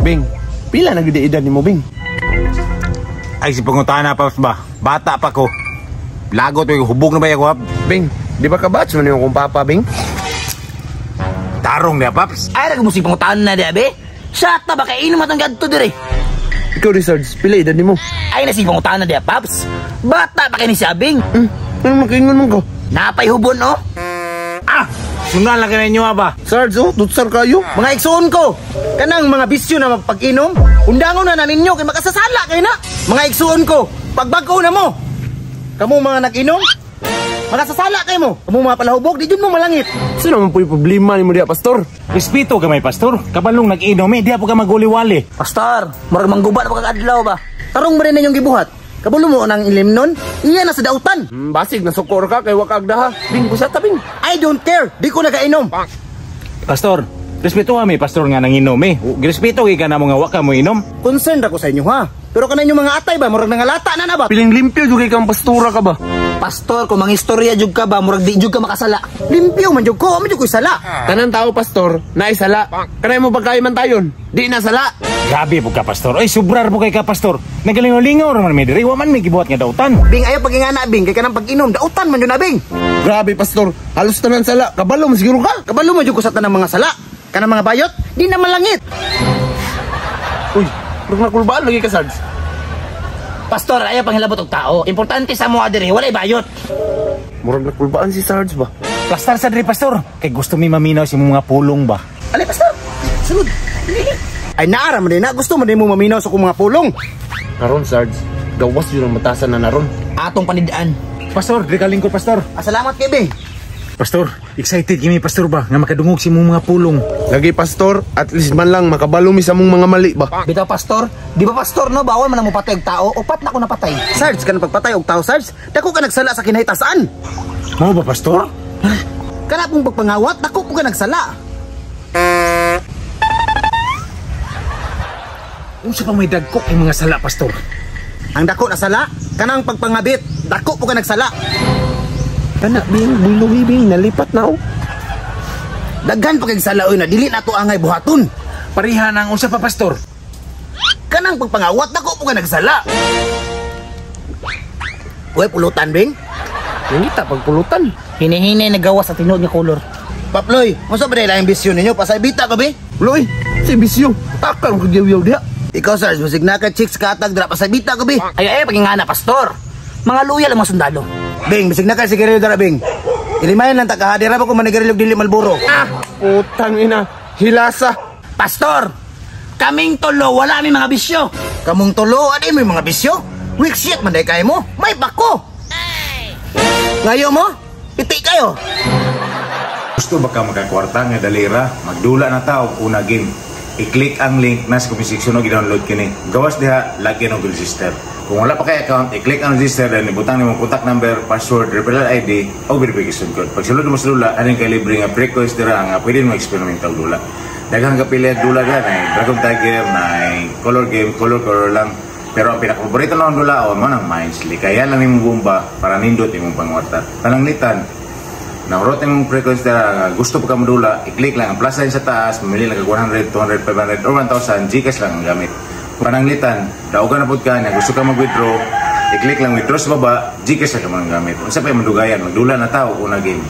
Bing, pila na gud edad nimo, Bing? Ay, si pangutana, Paps, ba? Bata pa ko. Lagot, oy, hubog na ba ako, ha? Bing, di ba kabatch man yung akong papa, Bing? Tarong niya, Paps. Ay, ra mo si pangutan na di abe. Shot na ba kay inom atong gadto dire. Ikaw, Richards, pila edad nimo? Ay na si pangutan na di, Paps. Bata pa kay ni si Abing. Ano makaingon man ko? Napay hubon oh. Ah! Sunan lang kayo ninyo, ha, ba? Sarge, oh, tutsar kayo. Mga igsuon ko, kanang mga bisyo na magpag-inom, undangon na na ninyo kay makasasala kayo na. Mga igsuon ko, pagbag-o na mo. Kamu mga nag-inom, makasasala kayo mo. Kamu mga palahubog, di jud mo malangit. Sino man po yung problema nimo diya, Pastor? Respeto ka may pastor. Kabalong nag-inom, eh, di po ka maguliwali. Pastor, murag mangguba na ba kag adlaw ba? Tarong ba rin ninyong gibuhat? Kabulo mo nang ilim nun? Iya na sa dautan. Basig, nasukor ka kay wakag daha. Bing, busata, Bing. I don't care, di ko nagainom. Pastor, respeto kami, pastor, nga nanginom, eh. Respeto kay ka na mo nga wa ka mo inom. Concerned ako sa inyo ha. Pero kanan yung mga atay ba, murag nangalata na na ba? Piling limpyo, jugay kang pastura ka ba? Pastor, kung mangistorya jud ka ba, murag di jud ka makasala. Limpyo man jud ko, man jud ko sala. Tanan tao, Pastor, naisala. Kanay mo pagkain man tayon, di na sala. Grabe po ka, pastor. Ay, sobrar po kay ka, pastor. Nagalingaw-lingaw raman may diri. Wa man may gibuhat nga dautan. Bing, ayaw pagingana, Bing, kay kanang pag-inom, dautan man jud na, Bing. Grabe, Pastor. Halos tanan sala. Kabalo, masiguro ka. Kabalo man jud ko sa tanang mga sala. Kanang mga bayot, di na malangit. Uy, murag nakulbaan lagi ka, Sarge. Pastor, ayaw panghilabot og tao. Importante sa mo diri, walay bayot. Murag nakulbaan si Sarge ba? Plastar sa diri, pastor. Kay gusto mi maminaw sa imong mga pulong ba? Alay, Pastor. Sulod. Ay, naara man din na. Gusto man din mo maminaw sa akong mga pulong. Naron, Sarge. Gawas yun ang matasan na naron. Atong panidaan. Pastor, diri ka lingkod, pastor. Ah, salamat kay Bing. Pastor, excited kami, pastor, ba nga makadungog sa imong mga pulong. Lagi, Pastor, at least man lang makabalo mi sa mong mga mali ba? Bitaw, pastor, di ba, pastor, no, bawal man ang mopatay og tao, upat na ko napatay. Sarge, kanang pagpatay og tao, Sarge. Dako ka nagsala sa kinahitasan. Mao ba, pastor? Kana pong pagpangawat, dako po ka nagsala. Unsa pa may dagko kay mga sala, pastor? Ang dako na sala, kanang pagpangabit, dako po ka nagsala. Kana, Bing, buluhi, Bing, nalipat na oh. Daghan pa kay sala oy na dili na to angay buhaton. Pareha na ang unsa pa, pastor? Kanang pagpangawat, dako po ka nagsala. Uy, pulutan, Bing. Nangita pagpulutan. Hinihinay nagawas sa tinuod nga kolor. Paploy, unsa ba dahil ang bisyo ninyo? Pasaybita ka, Bing. Uloy, si bisyo. Takal ko yaw diha. Ikaw, Sarge, musig na ka chicks katag dra pasaybita ka, Bing. Ay ay pagingana, pastor. Mga loyal ang mga sundalo. Bing, bisig na ka sigarilyo dara, Bing. Ilimayan lang ta kahadira ba kung manigarilyo dili Malboro. Ah, putang ina. Hilasa. Pastor, kaming tulo wala mi mga bisyo. Kamong tulo, adi may mga bisyo. Weak shit man day kay mo. May bako. Ngayo mo? Piti kayo. Gusto ba ka makakwarta nga dalira? Magdula na ta og una game. I-click ang link na sa comment section o i-download kini. Gawas diha, login og register. Kung wala pa kay account, i-click ang register then ibutang nimong contact number, password, referral ID o verification code. Pagsulod mo sa dula, aning kay libre nga free coins dira nga pwede mo experiment og dula. Daghang kapili og dula diha, nay Dragon Tiger, nay color game, color color lang. Pero ang pinakapaborito na ang dula o mo nang Mines. Likayan lang nimong bomba para nindot imong pangwarta. Pananglitan, nahurot imong frequency na gusto pa ka modula, i-click lang ang plus sign sa taas, mamili lang kag 100, 200, 500 or 1,000, GCash lang ang gamit. Pananglitan, daugan na pud ka na gusto ka mag-withdraw, i-click lang withdraw sa baba, GCash lang ang gamit. Unsa pa yung madugayan, magdula na tao una game.